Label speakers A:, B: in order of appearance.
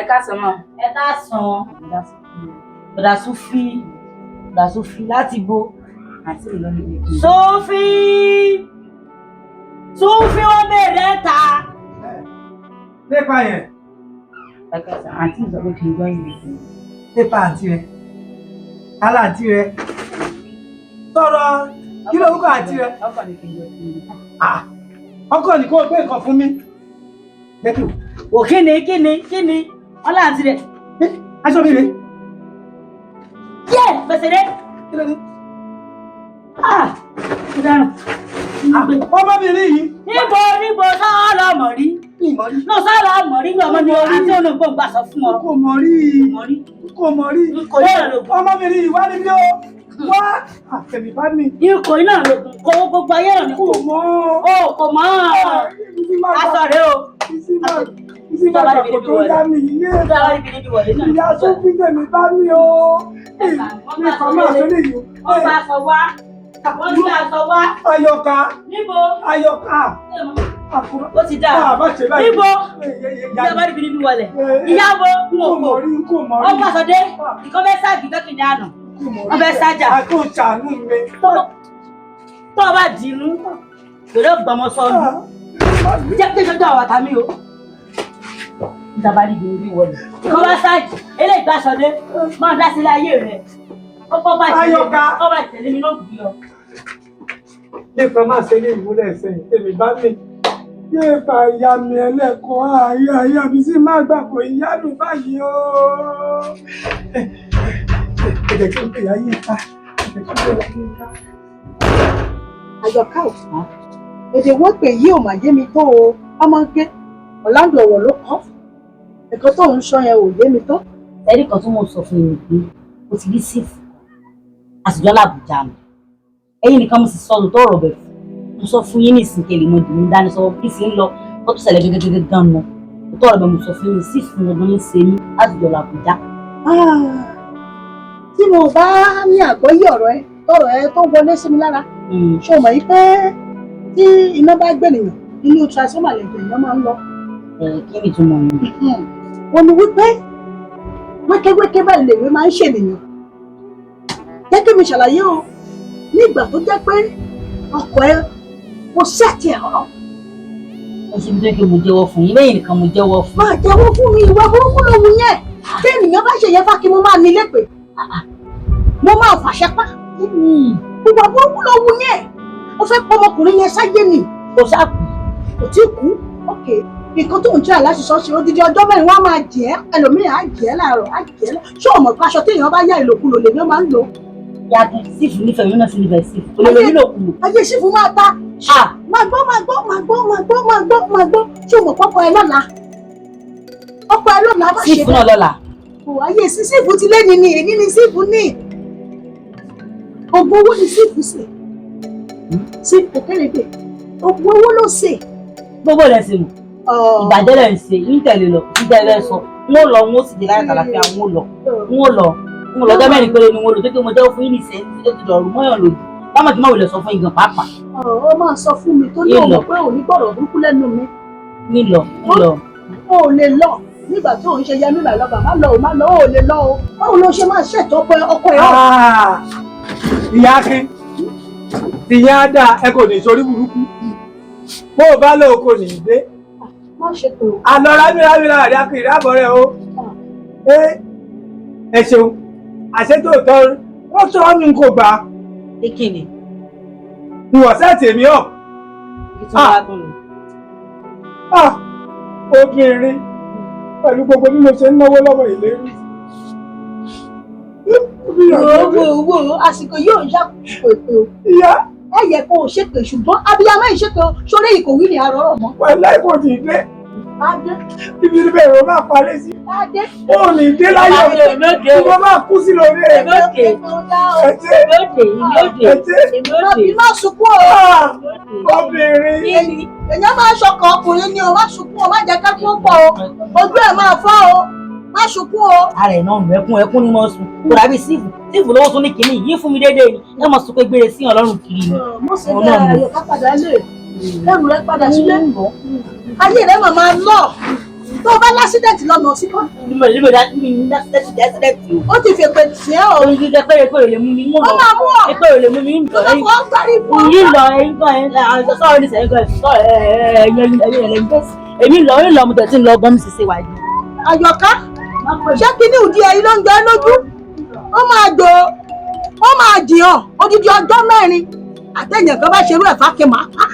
A: Ẹ káàsán mọ́.
B: Ẹ káàsán. Bọ̀dà Súfì, Bọ̀dà Súfì láti bo.
A: Àǹtí mi ló ní pé kí n.
B: Súfì! Súfì, wọ́n bèèrè ta.
C: Pépà yẹn.
A: Ẹ káàsán, àǹtí mi sọ pé kí n gbọ́ ìwé fún mi.
C: Pépà àǹtí rẹ, kálá àǹtí rẹ sọ̀rọ̀, kí lorúkọ àǹtí rẹ?
A: Ọkọ ní kí n gbọ́ fún mi.
C: Ah, ọkọ ní kó o gbé nǹkan fún mi. Jẹ́ kí o.
B: Wò, kíni kíni kíni wọ́n láǹtí rẹ̀.
C: Eh, aṣọ mi rè.
B: Yé gbèsè dé.
C: Kí ló dé?
B: Ah! Mo dáràn.
C: Ah, ọmọbìnrin yìí.
B: Níbo níbo sáà mọ̀ rí?
C: Ìmọ̀ rí.
B: Náà sáà mọ̀ rí ní ọmọ ní àti ọ̀nà gbọ̀ngbà sọ fún ọ.
C: Kò mọ̀ rí.
B: Mọ̀ rí.
C: Kò mọ̀ rí.
B: Kò ní ọ̀rọ̀.
C: Ọmọbìnrin yìí, wá níbí o, wá àtẹ̀mí bá mi.
B: Ikọ̀ iná lògùn kó gbogbo ayé rẹ̀ ní.
C: Kò mọ̀.
B: O kò mọ̀ aṣọ rẹ o.
C: Ìsí máa gbà kó tó yá mi yé.
B: Ìjọba ibi níbi wọlé náà.
C: Ìyá Sófin, tèmi bá mi o. Mi kàn máa tó lè yìí.
B: Wọ́n bá aṣọ wá. Wọ́n gbé aṣọ wá.
C: Ayọ̀ká.
B: Níbo?
C: Ayọ̀ká.
B: Ó ti dáa.
C: Má ṣe báyìí.
B: Níbo? Ìjọba ibi níbi wọlé. Ìyáwó ń wò
C: Kò mọ̀ rí, kò mọ̀ rí.
B: Wọ́n bá aṣọ dé. Ìkọ́ fẹ́ ságì dọ́kìnrin àná. Wọ́n fẹ́ sájà.
C: Àtò ṣàánú mi.
B: Tó o bá dìínú, pẹ̀lú ọgbọ̀mọ sọnù. Jẹ́ kí ìjọba àwọn àtàmì o. Ìjọba níbi níbi wọlé. Ìkọ́ bá ságì, eléyìí gbàṣọ dé. Máa dá sílé ayé rẹ̀. Ó bá tẹ̀lé
C: Ayọ̀ká.
B: Ó bá tẹ̀lé mi ló gbé ọ.
C: Nípa máa ṣe ní ìwúlẹ̀ ẹ̀sẹ̀ tèmi bá mi. Yéè fà ìyá mi ẹlẹ́kọ̀ọ́ ààyè àyà mi sì máa gbà kó ìyá mi báyìí o. Ẹ jẹ́ kí n pè ya yín ká. Ẹ jẹ́ kí n pè ya yín ká.
D: Àjọká ò, èdè wọ́n pè yí ò mà yé mi tó o. Ọmọ ń ké Orlando ọ̀wọ̀ ló kọ́ nǹkan tó ń sọ yẹn ò yé mi tó.
B: Ẹ̀rí kan tó mọ̀ sọ fún mi pé o ti rí sífù àtijọ́ làbújá mi, ẹ̀yin nìkan mo sì sọ òótọ́ ọ̀rọ̀ bẹ̀ fún. Mo sọ fún yín ní ìsìn kẹlẹ̀ mo dùn ún dání sọ bí sì ń lọ kó tó ṣẹlẹ̀ gẹ́gẹ́gẹ́ gan nu òótọ́ ọ̀rọ̀ bẹ̀ mo sọ fún yín, sífù ọdún ní ṣe mí àtijọ́ làbújá.
D: Ah, tí mo bá ní àgbọ́yé ọ̀rọ̀ ẹ, tọ̀rọ̀ ẹ tó wọlé sí mi lára, ṣé o mọ̀ yìí pé tí iná bá gbènìyàn, inú transformer lẹ̀jẹ̀ èèyàn máa ń lọ?
B: Ẹ kí ni ìtumọ̀ mi?
D: Wọ́n ní wípé wékéwéké báyìí lèwe máa ń ṣènìyàn. Jẹ́ kí mi ṣàlàyé o. Ní ìgbà tó jẹ́ pé ọkọ ẹ kò set ẹ̀ up.
B: Ẹ ṣe bí tó kí mo jẹ́wọ́ fún yín, lẹ́yìn nìkan mo jẹ́wọ́ fún.
D: Máa jẹ́wọ́ fún mi, ìwà burúkú lòun yẹn. Tí ènìyàn bá ṣe yẹn fákí, mo máa ní lépè, mo máa fàṣẹ pa. Ìwà burúkú lòun yẹn. Ó fẹ́ pọ́ ọmọkùnrin yẹn sáyé ni.
B: Kò sáàkù.
D: Kò tí kú. Ok, nǹkan tó ń jẹ́ aláṣẹ ṣe odidi ọjọ́ 4, wọ́n á máa jẹ́ ẹlòmíràn, á jẹ́ láàárọ̀, á jẹ́ lọ. Ṣé o mọ̀ pé aṣọ téèyàn bá yá ìlòkulò lèmi máa ń lò?
B: Yàtọ̀ sífù nífẹ̀ẹ́ mi náà sì nífẹ̀ẹ́ sífù kò lè lò nílòkulò.
D: Ayé sífù máa ta. Máa gbọ́, máa gbọ́, máa gbọ́, máa gbọ́, máa gbọ́, máa gbọ́. Ṣé o mọ̀ pé ọkọ ẹ lọ́la, ọkọ ẹ lọ́la má ṣe.
B: Sífù náà lọ́la.
D: Kò ayé sí sífù ti lé ní ni èyí ni sífù ní oògùn owó ni sífù ṣe, sífù kékeré, oògùn owó ló ṣe.
B: Gbogbo rẹ̀ sì mọ̀ ìbàjẹ́ rẹ̀ ń ṣe ń tẹ̀lé lọ, ń tẹ̀lé sọ ń ó lọ, ń ó sì dé láyà tàlàfíà, ń ó lọ, ń ó lọ, ń ó lọ. Ọjọ́ 4 péré ni wọ́n lò tó kí mo jẹ́wọ́ fún yín nìṣẹ́ tí ó ti dọ̀rùn mọ́yàn lójú báwọn kì í má wulẹ̀ sọ fún yín gan pàápàá.
D: Ọ máa sọ fún mi tó ní
B: Ìlọ.
D: ọmọ pé òní gbọ́dọ̀ burúkú lẹ́nu mi.
B: Nílọ nílọ.
D: O ò lè lọ nígbà tí òun ṣe yẹmí màlọ́bà, má lọ o, má lọ, o ò lè lọ o. Báwo ló ṣe máa ṣètò ọkọ ọkọ ẹ?
C: Ah, ìyá Akin, tìyẹn á dáa, ẹ kò ní sórí burúkú. Bó o bá lọ, o kò ní í dé.
D: Má ṣètò.
C: Àlọ́ rámírámí lára Akin ìrábọ̀ rẹ o. Ẹ ṣeun, àṣetòótọ́ wọ́n sọ ọ́ mi kò gbà.
B: Kíni?
C: Ìwọ̀ set èmi up.
B: Kí tún wá tún ni?
C: Ah, obìnrin, pẹ̀lú gbogbo bí mo ṣe ń náwó lọ́wọ́ ìlérí.
D: Wo wo wo, àsìkò yóò ń ṣàkóso ètò.
C: Ìyá.
D: Ẹ yẹ kó o ṣèpè, ṣùgbọ́n abiyamọ ìṣètò sórí ìkòwé ni àrọ ọ̀rọ̀ mọ́.
C: Wàhálà, kò ní dé.
D: Adé.
C: Ibi níbẹ̀ ló máa parí sí.
D: Adé.
C: Ó ní dé láyọ̀.
B: Èmi ò dé o.
C: Ìwọ máa kú sí lórí ẹ̀.
B: Èmi ò dé.
C: Ẹ jẹ́.
B: Èmi ò dé, èmi ò dé.
C: Ẹ jẹ́.
B: Èmi ò dé.
D: Má sunkún o.
C: Obìnrin.
D: Èèyàn máa ń ṣọkàn ọkùnrin ni o. Má sunkún o, má jẹ́ ká kún pọ̀ o. Ojú ẹ̀ máa fọ́ o. Má sunkún o.
B: Ara ẹ̀ náà nù, ẹkún ẹkún ni wọ́n sùn kò dàbí sífù. Sífù lówó tún ní kínní yìí fún mi déédéé ni ẹ mọ̀ sọ pé gbére sí Ọlọ́run kiri ni.
D: Mo ṣe bẹ́ẹ̀. Ayọ̀ ká padà lè kẹ́rù rẹ padà sílé. Ayé rẹ mà máa lọ. Tó o bá lásídẹ̀ǹtì lọ́nà sí kan. Ó ti fèpè sí ẹ o.
B: Oyin kíkẹ́ péré péré lè mú mi mú
D: Ó máa mú ọ.
B: Péré lè mú mi ń
D: Tó
B: lọ.
D: bá fọwọ́ gbárí fún ọ.
B: Yìí lọ ẹyin kan ẹyin sọ̀rọ̀ ní sẹ́yìn kan sọ̀rọ̀ ẹ̀yìn ẹ̀yìn ẹ̀yìn èmi lọ ń lọ mo tẹ̀ tí ń lọ gan mi sì ṣe wáyé.
D: Àyọ̀ká, ṣé kíní ìdí ẹyin ló ń jẹ ẹ́ lójú? Ó máa jò ó, ó máa jìyàn odidi ọjọ́ 4 àtẹ̀yìn kan bá ṣerú ẹ̀ fákin máa pa.